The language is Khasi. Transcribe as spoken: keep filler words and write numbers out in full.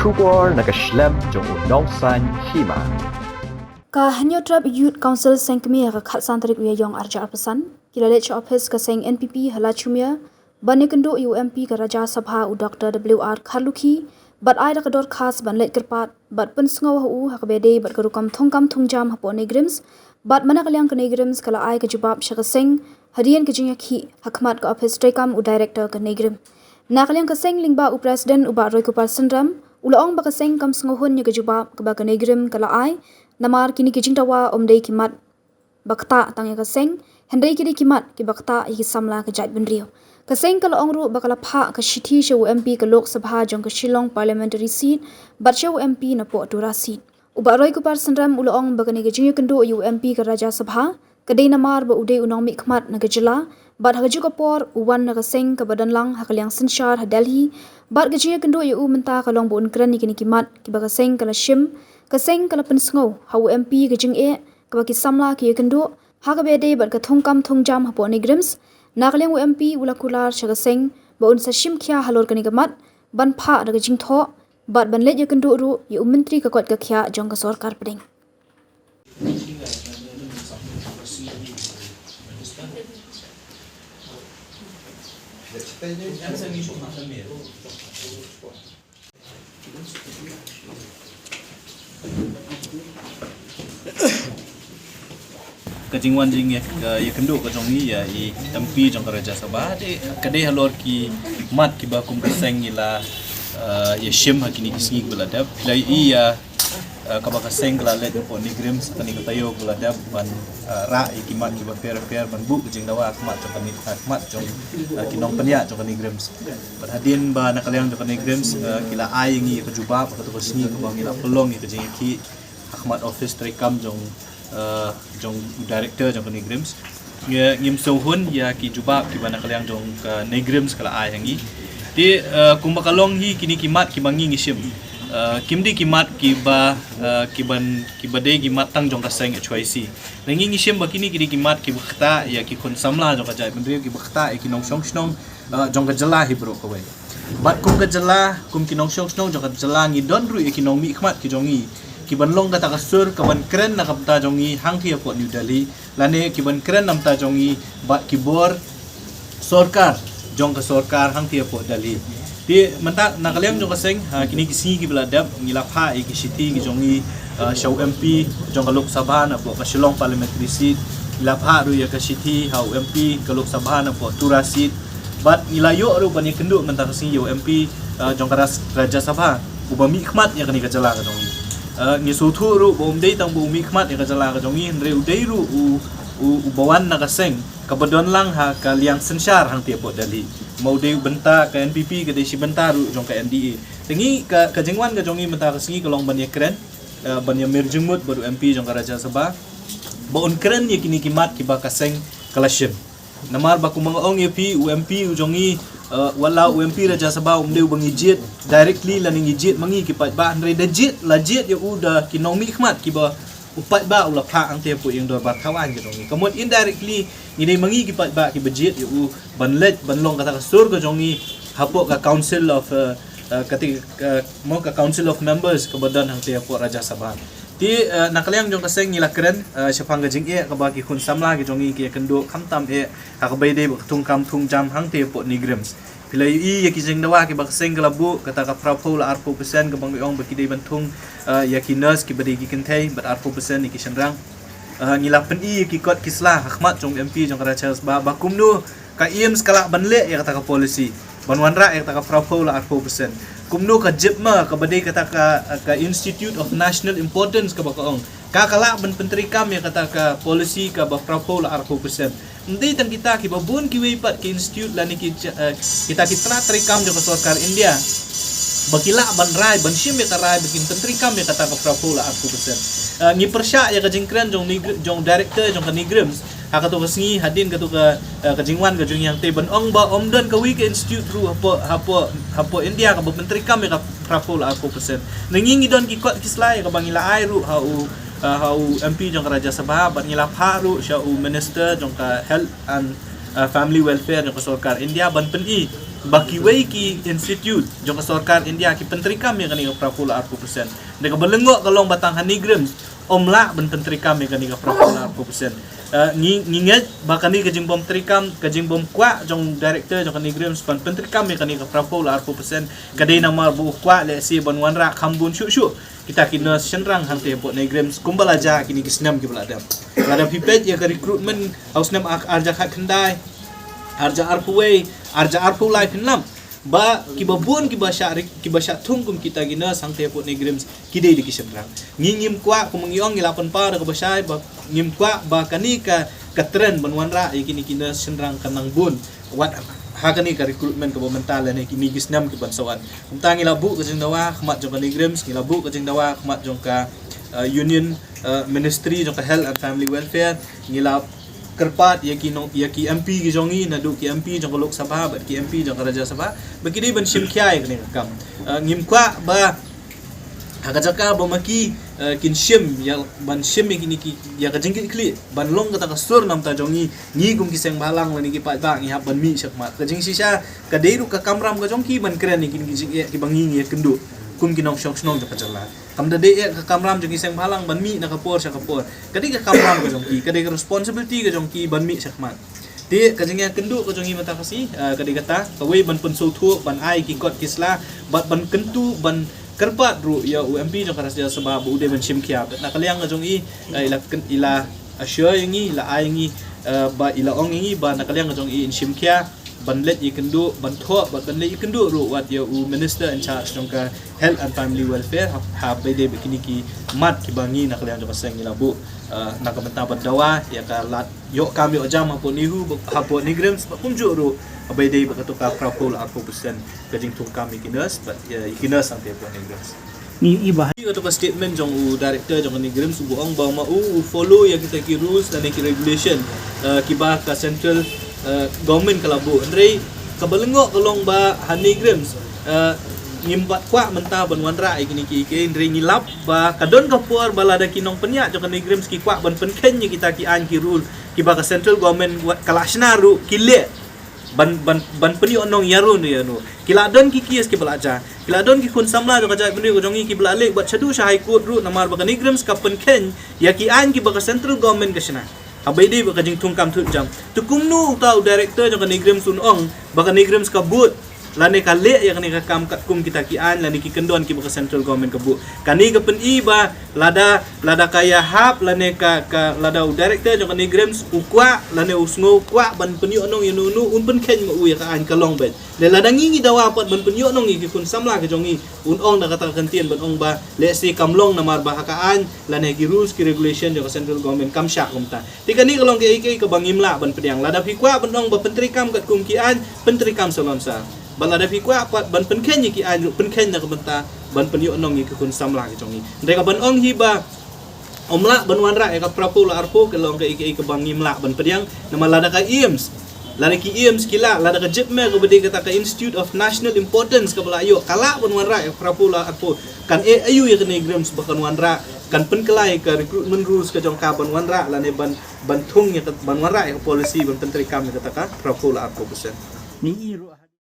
Khubor na ka shlem jong u Nongsaiñ Hima. Ka Hynñiewtrep Youth Council Seng Kmie ha ka khatsan tarik u Ïaïong arhajar arphew san ki la leit sha ophis ka seng N P P ha Lachumia ban ïakynduh ïa u M P ka Rajya Sabha u Doctor W R Kharlukhi bad ai da ka dorkhas ban leit kyrpad bad pynsngew ha u ha kaba ïadei bad ka rukom thungkam thungjam hapoh NEIGRIHMS bad mynta ka liang ka NEIGRIHMS ka la ai ka jubab sha ka seng hadien ka jingïakhih ha khmat ka ophis treikam u Director ka NEIGRIHMS. Na ka liang ka seng lyngba u President u Bah Roykupar Synrem u la ong ba ka seng kam sngewhun ïa ka jubab kaba ka NEIGRIHMS ka la ai namar kine ki jingdawa ym dei ki mat ba ktah tang ïa ka seng hynrei ki dei ki mat kiba ktah ïa ki samla ka jaitbynriew. Ka seng ka la ong ruh ba ka la phah ka shithi sha u M P ka Lok Sabha jong ka Shillong Parliamentary Seat bad sha u M P napoh Tura Seat. U Bah Roykupar Synrem u la ong ba kane ka jingïakynduh ïa u M P ka Rajya Sabha ka dei namar ba u dei u nongmihkhmat na ka jylla bad ha kajuh ka por u wan na ka seng kaba don lang ha ka liang synshar ha Delhi bad ka jingïakynduh ïa u mynta ka long ba un kren ïa kine ki mat kiba ka seng ka la shim. Ka seng ka la pynsngew ha u M P ka jingeh kaba ki samla ki ïakynduh ha kaba ïadei bad ka thungkam thungjam hapoh NEIGRIHMS. Na ka liang u M P u la kular sha ka seng ba un sa shim khia halor kane ka mat ban phah da ka jingthoh bad ban leit ïakynduh ruh ïa u Myntri ka koit ka khiah jong ka sorkar pdeng. Ka jingwan jingeh ka ïakynduh ka jong ngi ïa i M P jong ka Rajya Sabha de ka dei halor ki mat kiba kum ka seng ngi la, eh, ïa shim ha kine ki sngi kiba la dep. Phi la ïohi ïa, eh, kaba ka seng ka la leit hapoh NEIGRIHMS kane ka taïew kiba la dep ban, eh, rah ïa ki mat kiba pher pher ban buh ka jingdawa ha khmat jong ka NEI-, ha khmat jong, eh, ki nongpynïaid jong ka NEIGRIHMS. Bad hadien ba na ka liang jong ka NEIGRIHMS, eh, ki la ai ïa ngi ïa ka jubab ha kato ka sngi kaba ngi la pynlong ïa ka jingïakhih ha khmat office treikam jong, eh, jong u director jong ka NEIGRIHMS. Ngi, ngim sngewhun ïa ki jubab kiba na ka liang jong ka NEIGRIHMS ka la ai ha ngi. Te, eh, kumba ka long hi kine ki mat kiba ngi ngi shim, eh, kim dei ki mat kiba, eh, kiban, kiba dei ki mat tang jong ka seng H Y C. Ngi ngi shim ba kine ki dei ki mat kiba ktah ïa ki khun samla jong ka jaitbynriew, kiba ktah ïa ki nongshong shnong, eh, jong ka jylla hi baroh kawei. Bad kum ka jylla, kum ki nongshong shnong jong ka jylla ngi don ruh ïa ki nongmihkhmat ki jong ngi kiban long kata ka sur kaban kren na ka bynta jong ngi hangtei hapoh New Delhi lane kiban kren na bynta jong ngi bad ki bor sorkar jong ka sorkar hangtei hapoh Delhi. Te mynta na ka liang jong ka seng, ha, kine ki sngi kiba la dep ngi la phah ïa ki shithi ki jong ngi, ha, sha u M P jong ka Lok Sabha napoh ka Shillong Parliamentary Seat, ngi la phah ruh ïa ka shithi ha u M P ka Lok Sabha napoh Tura Seat. Bad ngi la ïoh ruh ban ïakynduh mynta ka sngi ïa u M P, ha, jong ka Ras-, Rajya Sabha uba mihkhmat ïa kane ka jylla ka jong ngi. Ha, ngi sngewthuh ruh ba um dei tang ba u mihkhmat ïa ka jylla ka jong ngi hynrei u dei ruh u, u, uba wan na ka seng kaba don lang ha ka liang synshar hangtei hapoh Delhi. Ma u dei u bynta ka N P P ka dei shi bynta ruh jong ka N D A. Te ngi ka, ka jingwan ka jong ngi mynta ka sngi ka long ban ïakren, eh, ban ïamir jingmut bad u M P jong ka Rajya Sabha ba un kren ïa kine ki mat kiba ka seng ka la shim. Namar ba kumba nga ong ïa phi u M P u jong ngi, eh, wat la u M P Rajya Sabha um dei uba ngi jied directly lane ngi jied ma ngi ki paidbah hynrei da jied la jied ïa u da ki nongmihkhmat kiba u paidbah u la phah hangtei hapoh ïing dorbar thaw aiñ ka jong ngi. Ka mut indirectly ngi dei ma ngi ki paidbah kiba jied ïa u ban leit ban long kata ka sur ka jong ngi hapoh ka Council of, eh, eh, kata ka, mo ka Council of Members kaba don hangtei hapoh Rajya Sabha. Te, eh, na ka liang jong ka seng ngi la kren, eh, shaphang ka jingeh kaba ki khun samla ki jong ngi ki ïakynduh khamtam eh ha kaba ïadei bad ka thungkam thungjam hangtei hapoh NEIGRIHMS. Phi la ïohi ïa ki jingdawa kiba ka seng ka la buh, kata ka phra phew la arphew percent kaba ngi ong ba ki dei ban thung, eh, ïa ki nurse kiba dei ki kynthei bad arphew percent ïa ki shynrang. Eh, ngi la pyni ïa ki kot ki sla ha khmat jong u M P jong ka Rajya Sabha ba kumno ka AIIMS ka lah ban leh ïa kata ka policy ban wanrah ïa kata ka phra phew la arphew percent. Kumno ka JIPMER kaba dei kata ka, ka Institute of National Importance kaba ka ong ka, ka lah ban pyntreikam ïa kata ka policy kaba phra phew la arphew percent. Ym dei tang kita, kiba bun kiwei pat ki institute lane ki, eh, kita ki tnat treikam jong ka sorkar India ba ki lah ban rai, ban shim ïa ka rai ba kin pyntreikam ïa kata ka phra phew la arphew percent. Eh, ngi pyrshah ïa ka jingkren jong NEIGRI-, jong director jong ka NEIGRIHMS ha kato ka sngi hadien kato ka, eh, ka jingwan ka jong ngi hangtei ban ong ba ym don kawei ka institute ruh hapoh, hapoh, hapoh India kaba pyntreikam ïa ka phra phew la arphew percent. Ngi ngi don ki kot ki sla ïa kaba ngi la ai ruh ha u, eh, ha u M P jong ka Rajya Sabha bad ngi la phah ruh sha u Minister jong ka Health and, eh, Family Welfare jong ka sorkar India ban pyni Ba kiwei ki institute jong ka sorkar India ki pyntreikam ïa kane ka phraphew la arphew percent. Hynrei kaba lyngngoh ka long ba tang ha NEIGRIHMS ym lah ban pyntreikam ïa kane ka phraphew la arphew percent. Eh, ngi, ngi ngeit ba kane ka jingbym treikam, ka jingbym kwah jong director jong ka NEIGRIHMS ban pyntreikam ïa kane ka phraphew la arphew percent, ka dei namar ba u kwah lehse ban wanrah kham bun shuh shuh kita ki nurse shynrang hangtei hapoh NEIGRIHMS kumba la jia kine ki snem kiba la dep. Lada phi peit ïa ka recruitment ha u snem ar, ar hajar khatkhyndai, ar hajar arphew wei, ar hajar arphew lai, phin lap ba kiba bun kiba shah ri-, kiba shah thung kum kita ki nurse hangtei hapoh NEIGRIHMS ki dei da ki shynrang. Ngi ngim kwah, kum ngi ong, ngi la pynpaw da kaba shai ba ngim kwah ba kane ka, ka trend ban wanrah ïa kine ki nurse shynrang kan nang bun wat ha kane ka recruitment kaba mynta lane kine ki snem kiban sa wan. Kumta ngi la buh ka jingdawa ha khmat jong ka NEIGRIHMS, ngi la buh ka jingdawa ha khmat jong ka, uh, Union, uh, Ministry jong ka Health and Family Welfare, ngi la kyrpad ïa ki nong, ïa ki M P ki jong ngi, naduh ki M P jong ka Lok Sabha bad ki M P jong ka Rajya Sabha ba ki dei ban shim khia ïa kane ka kam. Uh, ngim kwah ba ha ka jaka ba ma ki, uh, kin shim ïa, ban shim ïa kine ki, ïa ka jingkitkhlieh ban long kata ka sur namar jong ngi, ngi kum ki seng bhalang lane ki paidbah ngi hap ban mih shakhmat. Ka jingshisha ka dei ruh ka kamram ka jong ki ban kren ïa kine ki jingeh kiba ngi ngi ïakynduh kum ki nongshong shnong jong ka jylla. Kam da dei eh ka kamram jong ki seng bhalang ban mih na ka por sha ka por. Ka dei ka kamram ka jong ki, ka dei ka responsibility ka jong ki ban mih shakhmat. Te ka jingïakynduh ka jong ngi mynta ka sngi, ah, ka dei kata, kawei ban pynsngewthuh, ban ai ki kot ki sla, bad ban kyntu, ban kyrpad ruh ïa u M P jong ka Rajya Sabha ba u dei ban shim khia. Bad na ka liang ka jong i, ah, i la kyn-, i la assure ïa ngi, i la ai ïa ngi, ah, ba i la ong ïa ngi ba na ka liang ka jong i in shim khia ban leit ïakynduh, ban thoh bad ban leit ïakynduh ruh wat ïa u Minister in charge jong ka Health and Family Welfare ha, ha ba ïadei bad kine ki mat kiba ngi na ka liang jong ka seng ngi la buh, ah, na ka bynta ban dawa ïa ka lad ïoh kam ïoh jam hapoh NEHU, hapoh NEIGRIHMS bad kumjuh ruh ha ba ïadei bad kato ka phraphew la arphew percent ka jingthungkam ïa ki nurse bad ïa, ïa ki nurse hangtei hapoh NEIGRIHMS. Ngi i ba ïa kato ka statement jong u director jong ka NEIGRIHMS u ong ba ma u, u follow ïa kita ki rules lane ki regulation, eh, kiba ka central, eh, government ka la buh. Hynrei kaba lyngngoh ka long ba ha NEIGRIHMS, eh, ngim pat kwah mynta ban wanrah ïa kine ki, ki, hynrei ngi lap ba ka don ka por ba lada ki nongpynïaid jong ka NEIGRIHMS ki kwah ban pynkheiñ ïa kita ki aiñ ki rule kiba ka central government wat ka la shna ruh ki leh ban, ban, ban pynïohnong ïa ruh ïa ruh. Ki la don ki case kiba la jia. Ki la don ki khun samla jong ka jaitbynriew ka jong ngi kiba la leit bad shaduh sha High Court ruh namar ba ka NEIGRIHMS ka pynkheiñ ïa ki aiñ kiba ka central government ka shna ha ba ïadei bad ka jingthungkam thut jam. Te kumno uta u director jong ka NEIGRIHMS un ong ba ka NEIGRIHMS ka bud lane ka leh ïa kane ka kam katkum kita ki aiñ lane ki kyndon kiba ka central government ka buh. Kane ka pyni ba lada, lada ka ïahap lane ka, ka lada u director jong ka NEIGRIHMS u kwah lane u sngew kwah ban pynïohnong ïa uno uno un pynkheiñ ma u ïa ka aiñ ka long beit. Lada ngi ngi dawa pat ban pynïohnong ïa ki khun samla ka jong ngi, un ong da kata ka kyntien ban ong ba lehse kam long namar ba ha ka aiñ lane ki rules ki regulation jong ka central government kam shah kumta. Te kane ka long kaei kaei kaba ngim lah ban pdiang. Lada phi kwah ban ong ba pyntreikam katkum ki aiñ, pyntreikam salonsar. Bad lada phi kwah pat ban pynkheiñ ïa ki aiñ ruh, pynkheiñ na ka bynta ban pynïohnong ïa ki khun samla ki jong ngi. Hynrei kaban ong hi ba ym lah ban wanrah ïa ka phraphew la arphew ka long kaei kaei kaba ngim lah ban pdiang. Namar lada ka AIIMS, lada ki AIIMS ki lah, lada ka JIPMER kaba dei kata ka Institute of National Importance kaba la ïoh ka lah ban wanrah ïa ka phraphew la arphew, kan eh aïu ïa ka NEIGRIHMS ba kan wanrah, kan pynkylla ïa ka recruitment rules ka jong ka ban wanrah lane ban, ban thung ïa ka, ban wanrah ïa ka policy ban pyntreikam ïa kata ka phraphew la arphew percent. Ni i ruh